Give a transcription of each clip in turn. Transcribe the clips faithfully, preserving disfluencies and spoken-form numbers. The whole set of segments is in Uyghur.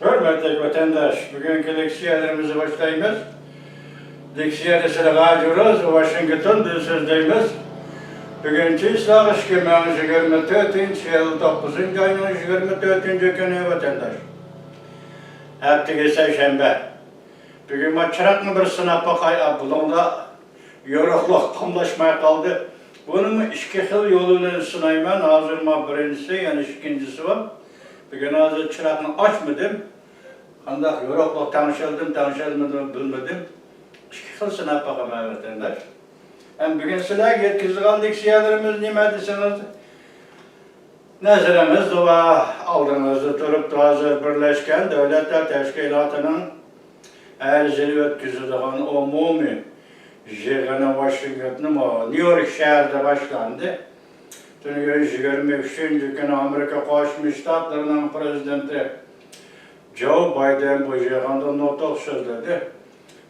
ھۆرمەتلىك ۋەتەنداش، بۈگۈنكى لېكسىيەلىرىمىزنى باشلايمىز. لېكسىيەدە سىلەرگە ھازىرىز، ۋاشىنگتوندىن سۆزلەيمىز. بۈگۈن چىسلاغ ئىككى مىڭ يىگىرمە تۆتىنچى يىل، توققۇزىنچى ئاينىڭ يىگىرمە تۆتىنچى كۈنى، ۋەتەنداش. ھەپتىگە سەيشەنبە. بۈگۈن ما چىراغنى بىر سىناپ باقاي، ئا، بۇلۇڭدا يورۇقلۇق قاملاشماي قالدى. بۇنىمۇ ئىككى خىل يولى بىلەن سىنايمەن. ھازىر ما بىرىنچىسى، يەنە ئىككىنچىسى بار. بۈگۈن ھازىر چىراغنى ئاچمىدىم. قانداق يورۇقلۇق تەڭشەلدىم، تەڭشەلمىدىم بىلمىدىم. ئىككى خىل سىناپ باقىمەن، ۋەتەنداش. ھەم بۈگۈن سىلەرگە يەتكۈزىدىغان لېكسىيەلىرىمىز نېمە دېسىڭىز، نەزىرىڭىزدە ۋە ئالدىڭىزدا تۇرۇپتۇ. ھازىر بىرلەشكەن دۆلەتلەر تەشكىلاتىنىڭ ھەر يىلى ئۆتكۈزىدىغان ئومۇمىي يىغىنى ۋاشىنگتوندا، نيۇ يورك شەھىرىدە باشلاندى. تۈنۈگۈن يىگىرمە ئۈچىنچى كۈنى ئامېرىكا قوشما شتاتلىرىنىڭ پرېزىدېنتى جو بايدېن بۇ يىغىندا نۇتۇق سۆزلىدى.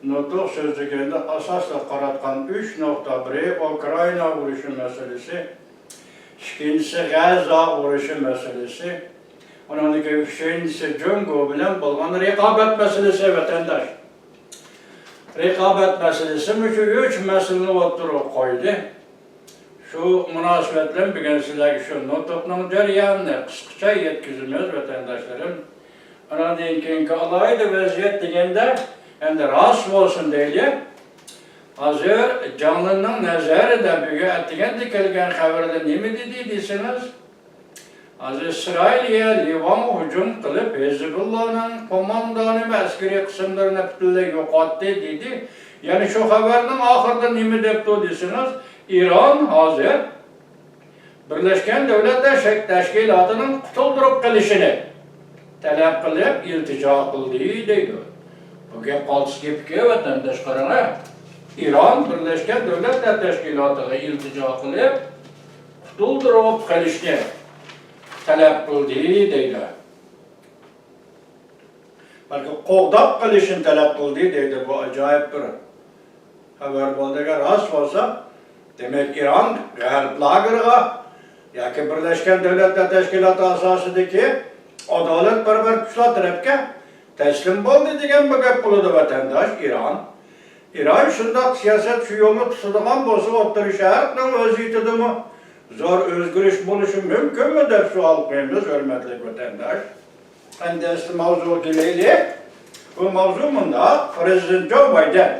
نۇتۇق سۆزلىگەندە ئاساسلىق قاراتقان ئۈچ نۇقتا، بىرى ئۇكرائىنا ئۇرۇشى مەسىلىسى، ئىككىنچىسى غەززا ئۇرۇشى مەسىلىسى، ئۇنىڭدىن كېيىن ئۈچىنچىسى جۇڭگو بىلەن بولغان رىقابەت مەسىلىسى، ۋەتەنداش. رىقابەت مەسىلىسى مۇشۇ ئۈچ مەسىلىنى ئوتتۇرىغا قويدى. شۇ مۇناسىۋەت بىلەن بۈگۈن سىلەرگە شۇ نۇتۇقنىڭ جەريانىنى قىسقىچە يەتكۈزىمىز، ۋەتەنداشلىرىم. ئاناندىن كېيىنكى ئالاھىدە ۋەزىيەت دېگەندە، ئەمدى راست بولسۇن دەيلى. ھازىر جاڭلىنىڭ نەزەرىدە بۈگۈن ئەتىگەندە كەلگەن خەۋەردە نېمە دېدى دېسىڭىز، ھازىر ئىسرائىلىيە لىۋانغا ھۇجۇم قىلىپ، ھىزبۇللانىڭ قوماندانى ۋە ئەسكىرىي قىسىملىرىنى پۈتۈنلەي يوقاتتى دېدى. يەنى شۇ خەۋەرنىڭ ئاخىرىدا نېمە دەپتۇ دېسىڭىز، ئىران ھازىر بىرلەشكەن دۆلەتلەر شەك-، تەشكىلاتىنىڭ قۇتۇلدۇرۇپ قېلىشىنى تەلەپ قىلىپ ئىلتىجا قىلدى دەيدۇ. بۇ گەپ قالتىس گەپكەن، ۋەتەنداش، قاراڭە. ئىران بىرلەشكەن دۆلەتلەر تەشكىلاتىغا ئىلتىجا قىلىپ، قۇتۇلدۇرۇپ قېلىشنى تەلەپ قىلدى دەيدۇ. بەلكى قوغداپ قېلىشنى تەلەپ قىلدى دەيدۇ. بۇ ئاجايىپ بىر خەۋەر بولدى. ئەگەر راست بولسا، دېمەك، ئىران غەرب لاگېرىغا ياكى بىرلەشكەن دۆلەتلەر تەشكىلاتى ئاساسىدىكى ئادالەتپەرۋەر كۈچلەر تەرەپكە تەسلىم بولدى دېگەن بىر گەپ بولىدۇ، ۋەتەنداش. ئىران، ئىران شۇنداق سىياسەت، شۇ يولنى تۇتىدىغان بولسا، ئوتتۇرا شەرقنىڭ ۋەزىيىتىدىمۇ زور ئۆزگىرىش بولۇشى مۇمكىنمۇ دەپ سوئال قويىمىز، ھۆرمەتلىك ۋەتەنداش. ئەمدى ئەسلى ماۋزۇغا كېلەيلى. بۇ ماۋزۇ مۇنداق، پرېزىدېنت جو بايدېن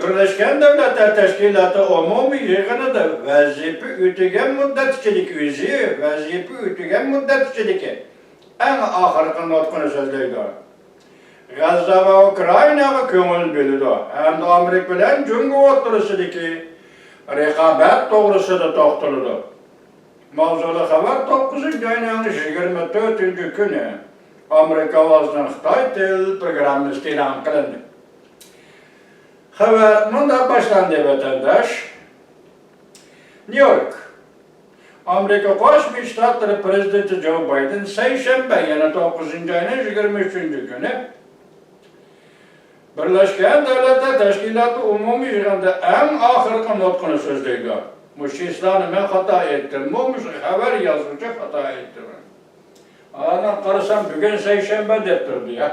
بىرلەشكەن دۆلەتلەر تەشكىلاتى ئومۇمىي يىغىنىدا ۋەزىپە ئۆتىگەن مۇددەت ئىچىدىكى، ئۆزى ۋەزىپە ئۆتىگەن مۇددەت ئىچىدىكى ئەڭ ئاخىرقى نۇتقىنى سۆزلەيدۇ. غەززە ۋە ئۇكرائىناغا كۆڭۈل بۆلىدۇ ھەمدە ئامېرىكا بىلەن جۇڭگو ئوتتۇرىسىدىكى رىقابەت توغرىسىدا توختىلىدۇ. ماۋزۇلۇق خەۋەر توققۇزىنچى ئاينىڭ يىگىرمە تۆتىنچى كۈنى ئامېرىكا ئاۋازىنىڭ خىتاي تىل پروگراممىسىدا ئېلان قىلىندى. خەۋەر مۇنداق باشلاندى، ۋەتەنداش. نيۇ يورك. ئامېرىكا قوشما شتاتلىرى پرېزىدېنتى جو بايدېن سەيشەنبە، يەنى توققۇزىنچى ئاينىڭ يىگىرمە ئۈچىنچى كۈنى بىرلەشكەن دۆلەتلەر تەشكىلاتى ئومۇمىي يىغىنىدا ئەڭ ئاخىرقى نۇتقىنى سۆزلەيدۇ. مۇشۇ چىسلانى مەن خاتا ئېيتتىممۇ، مۇشۇ خەۋەر يازغۇچى خاتا ئېيتتىمۇ؟ ئانا قارىسام، بۈگۈن سەيشەنبە دەپ تۇرىدۇ يا.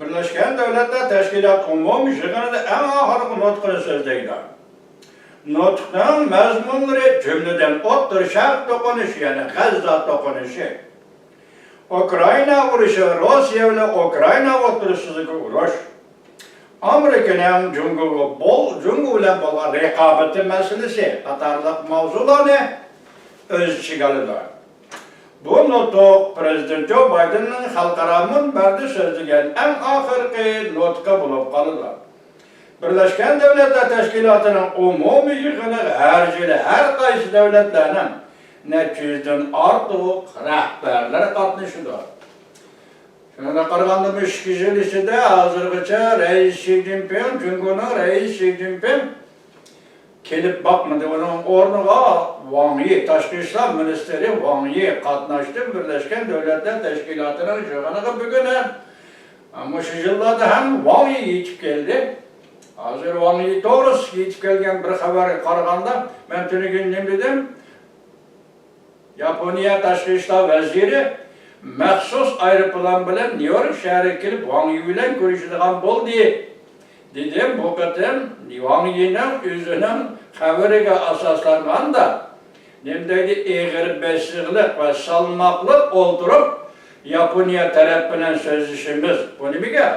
بىرلەشكەن دۆلەتلەر تەشكىلاتى ئومۇمىي يىغىنىدا ئەڭ ئاخىرقى نۇتقىنى سۆزلەيدۇ. نۇتۇقنىڭ مەزمۇنلىرى، جۈملىدىن ئوتتۇرا شەرق توقۇنۇشى، يەنى غەززا توقۇنۇشى، ئۇكرائىنا ئۇرۇشى، روسىيە بىلەن ئۇكرائىنا ئوتتۇرىسىدىكى ئۇرۇش، ئامېرىكىنىڭ جۇڭگوغا بول-، جۇڭگو بىلەن بولغان رىقابىتى مەسىلىسى قاتارلىق ماۋزۇلارنى ئۆز ئىچىگە ئالىدۇ. بۇ نۇتۇق پرېزىدېنت جو بايدېننىڭ خەلقئارا مۇنبەردە سۆزلىگەن ئەڭ ئاخىرقى نۇتقى بولۇپ قالىدۇ. بىرلەشكەن دۆلەتلەر تەشكىلاتىنىڭ ئومۇمىي يىغىنىغا ھەر يىلى ھەر قايسى دۆلەتلەرنىڭ نەچچە يۈزدىن ئارتۇق رەھبەرلەر قاتنىشىدۇ. شۇنىڭغا قارىغاندا، بۇ ئىككى يىل ئىچىدە ھازىرغىچە رەئىس شى جىنپىڭ، جۇڭگونىڭ رەئىسى شى جىنپىڭ كېلىپ باقمىدى. ئۇنىڭ ئورنىغا ۋاڭ يى، تاشقى ئىشلار مىنىستىرى ۋاڭ يى قاتناشتى بىرلەشكەن دۆلەتلەر تەشكىلاتىنىڭ يىغىنىغا بۈگۈن ھەم. مۇشۇ يىللاردا ھەم ۋاڭ يى يېتىپ كەلدى. ھازىر ۋاڭ يى توغرىسىدا يېتىپ كەلگەن بىر خەۋەرگە قارىغاندا، مەن تۈنۈگۈن نېمە دېدىم؟ ياپونىيە تاشقى ئىشلار ۋەزىرى مەخسۇس ئايروپىلان بىلەن نيۇ يورك شەھىرىگە كېلىپ، ۋاڭ يى بىلەن كۆرۈشىدىغان بولدى. دېدىم، بۇ قېتىم ۋاڭ يىنىڭ ئۆزىنىڭ خەۋىرىگە ئاساسلانغاندا، نېمە دەيدۇ، ئېغىر بېسىقلىق ۋە سالماقلىق ئولتۇرۇپ، ياپونىيە تەرەپ بىلەن سۆزلىشىمىز. بۇ نېمە گەپ؟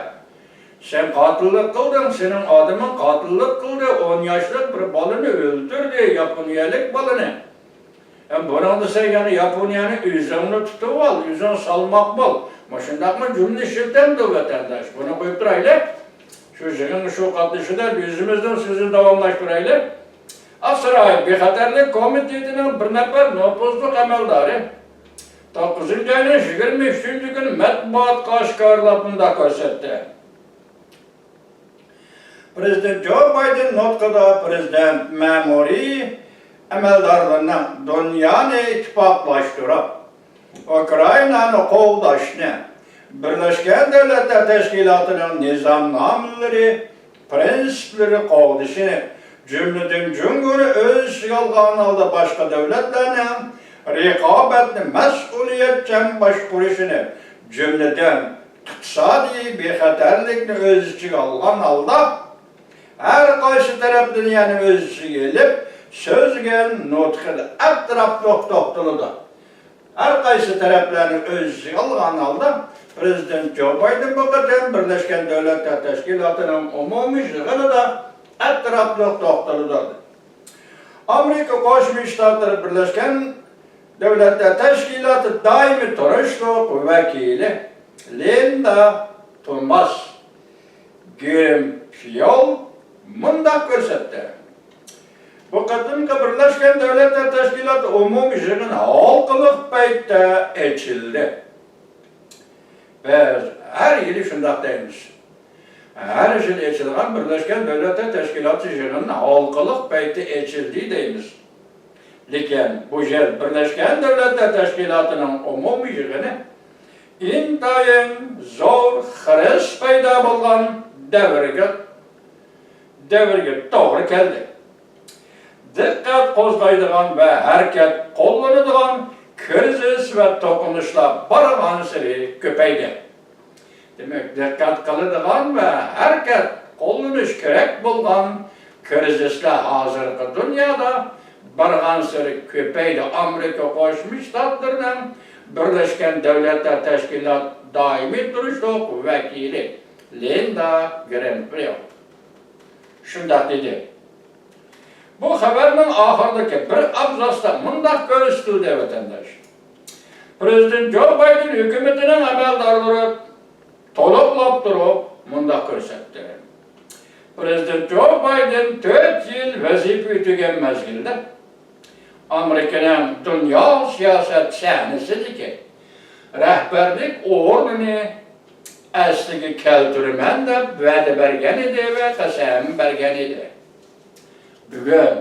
سەن قاتىللىق قىلدىڭ، سېنىڭ ئادىمىڭ قاتىللىق قىلدى، ئون ياشلىق بىر بالىنى ئۆلتۈردى، ياپونىيەلىك بالىنى. ھەم بۇنىڭدا سەن يەنە ياپونىيەنى ئۆزۈڭنى تۇتۇۋال، ئۆزۈڭ سالماق بول. مۇشۇنداقمۇ جۈملە ئىشلىتەمدۇ ۋەتەنداش؟ بۇنى قويۇپ تۇرايلى. شۇ يىغىنغا شۇ قاتنىشىدا ئۆزىمىزنىڭ سۆزىنى داۋاملاشتۇرايلى. ئاقساراي بىخەتەرلىك كومىتېتىنىڭ بىر نەپەر نوپۇزلۇق ئەمەلدارى توققۇزىنچى ئاينىڭ يىگىرمە ئۈچىنچى كۈنى مەتبۇئاتقا ئاشكارىلاپ مۇنداق كۆرسەتتى. پرېزىدېنت جو بايدېن نۇتقىدا پرېزىدېنت مەمۇرىي ئەمەلدارلىرىنىڭ دۇنيانى ئىتتىپاقلاشتۇرۇپ، ئۇكرائىنانى قوغداشنى، بىرلەشكەن دۆلەتلەر تەشكىلاتىنىڭ نىزامنامىلىرى، پرىنسىپلىرى قوغدىشىنى، جۈملىدىن جۇڭگونى ئۆز ئىچىگە ئالغان ھالدا باشقا دۆلەتلەرنىڭ رىقابەتنى مەسئۇلىيەتچان باشقۇرۇشىنى، جۈملىدىن ئىقتىسادىي بىخەتەرلىكنى ئۆز ئىچىگە ئالغان ھالدا، ھەر قايسى تەرەپنى يەنە ئۆز ئىچىگە ئېلىپ سۆزلىگەن نۇتقىدا ئەتراپلىق توختىلىدۇ. ھەر قايسى تەرەپلەرنى ئۆز ئىچىگە ئالغان ھالدا، پرېزىدېنت جو بايدېن بۇ قېتىم بىرلەشكەن دۆلەتلەر تەشكىلاتىنىڭ ئومۇمىي يىغىنىدا ئەتراپلىق توختىلىدۇ. ئامېرىكا قوشما شتاتلىرى بىرلەشكەن دۆلەتلەر تەشكىلاتى دائىمىي تۇرۇشلۇق ۋەكىلى لىندا توماس گرىنفىلد مۇنداق كۆرسەتتى: بۇ قېتىمقى بىرلەشكەن دۆلەتلەر تەشكىلاتى ئومۇمىي يىغىنى ھالقىلىق پەيتتە ئېچىلدى. بىز ھەر يىلى شۇنداق دەيمىز. ھەر يىل ئېچىلغان بىرلەشكەن دۆلەتلەر تەشكىلاتى يىغىنى ھالقىلىق پەيتتە ئېچىلدى دەيمىز. لېكىن بۇ يىل بىرلەشكەن دۆلەتلەر تەشكىلاتىنىڭ ئومۇمىي يىغىنى ئىنتايىن زور خىرىس پەيدا بولغان دەۋرگە، دەۋرگە توغرا كەلدى. دىققەت قوزغايدىغان ۋە ھەرىكەت قوللىنىدىغان كىرىزىس ۋە توقۇنۇشلار بارغانسېرى كۆپەيدى. دېمەك، دىققەت قىلىدىغان ۋە ھەرىكەت قوللىنىش كېرەك بولغان كىرىزىسلار ھازىرقى دۇنيادا بارغانسېرى كۆپەيدى. ئامېرىكا قوشما شتاتلىرىنىڭ بىرلەشكەن دۆلەتلەر تەشكىلات دائىمىي تۇرۇشلۇق ۋەكىلى لىندا گرىنفىلد شۇنداق دېدى. بۇ خەۋەرنىڭ ئاخىرىدىكى بىر ئابزاستا مۇنداق كۆرسىتىلدى، ۋەتەنداش. پرېزىدېنت جو بايدېن ھۆكۈمىتىنىڭ ئەمەلدارلىرى تولۇقلاپ تۇرۇپ مۇنداق كۆرسەتتى. پرېزىدېنت جو بايدېن تۆت يىل ۋەزىپە ئۆتىگەن مەزگىلدە ئامېرىكىنىڭ دۇنيا سىياسەت سەھنىسىدىكى رەھبەرلىك ئورنىنى ئەسلىگە كەلتۈرىمەن دەپ ۋەدە بەرگەن ئىدى ۋە قەسەم بەرگەن ئىدى. بۈگۈن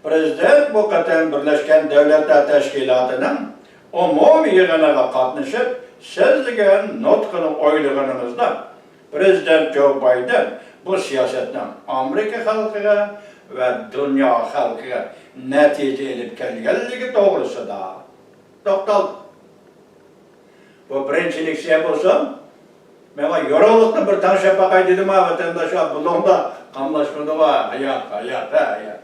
پرېزىدېنت بۇ قېتىم بىرلەشكەن دۆلەتلەر تەشكىلاتىنىڭ ئومۇمىي يىغىنىغا قاتنىشىپ سۆزلىگەن نۇتقىنى ئويلىغىنىمىزدا، پرېزىدېنت جو بايدېن بۇ سىياسەتنىڭ ئامېرىكا خەلقىگە ۋە دۇنيا خەلقىگە نەتىجە ئېلىپ كەلگەنلىكى توغرىسىدا توختالدى. بۇ بىرىنچى لېكسىيە بولسۇن. مەن يورۇقلۇقنى بىر تەڭشەپ باقاي دېدىم، ۋەتەنداشلار، بۇلۇڭدا قاملاشمىدىغۇ، ھايات، ھايات، ھە، ھايات.